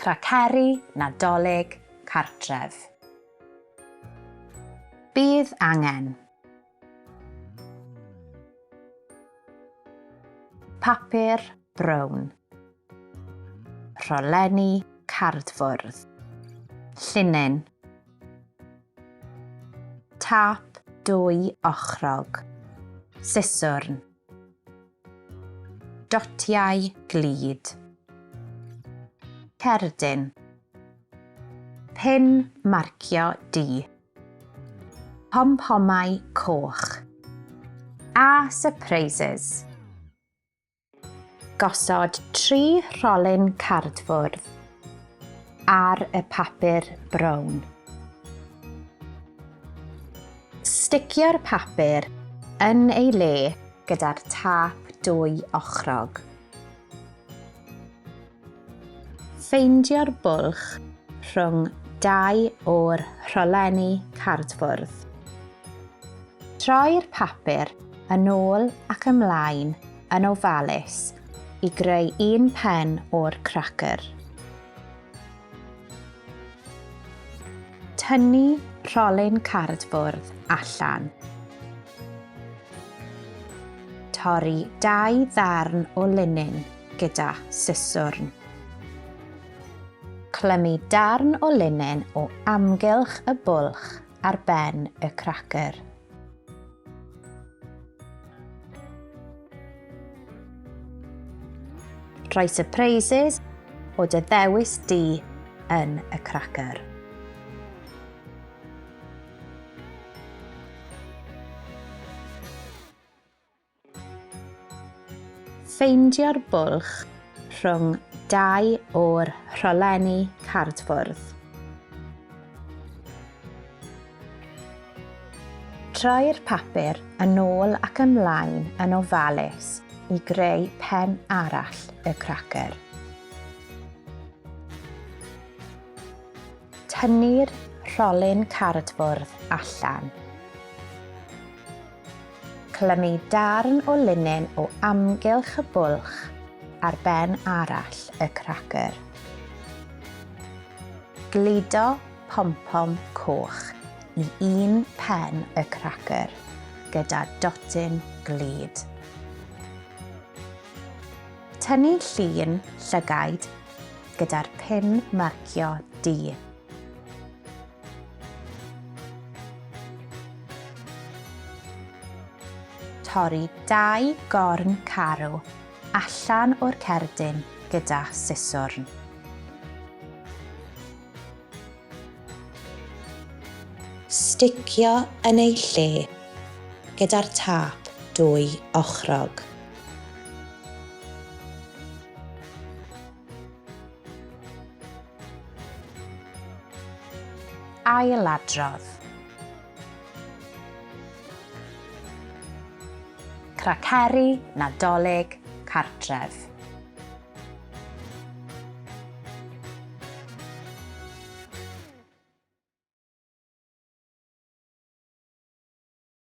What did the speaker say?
Craceri Nadolig Cartref. Bydd angen Papur brown. Rholenni cardfwrdd. Llinyn. Tâp dwy ochrog. Siswrn. Dotiau glud. Cerdyn. Pin marcio du. Pompomau coch. A surprises. Gosod tri rholyn cardfwrdd ar y papur brown. Sticio'r papur yn ei le gyda'r tâp dwy ochrog. Ffeindio'r bwlch rhwng dau o'r rholenni cardfwrdd. Troi'r papur yn ôl ac ymlaen yn ofalus i greu un pen o'r cracyr. Tynnu rholyn cardfwrdd allan. Torri dau ddarn o linyn gyda siswrn. Clymu darn o linyn o amgylch y bwlch ar ben y cracyr. Rhoi surprises o dy ddewis di yn y cracyr. Ffeindio'r bwlch rhwng dau o'r rholenni cardfwrdd. Troi'r papur yn ôl ac ymlaen yn ofalus i greu pen arall y cracyr. Tynnu'r rholyn cardfwrdd allan. Clymu darn o linyn o amgylch y bwlch ar ben arall y cracyr. Gludo pompom coch i un pen y cracyr gyda dotyn glud. Tynnu llun llygaid gyda'r pin marcio du. Torri dau gorn carw allan o'r cerdyn gyda siswrn. Sticio yn ei lle gyda'r tâp dwy ochrog. Ailadrodd. Craceri Nadolig Cartref.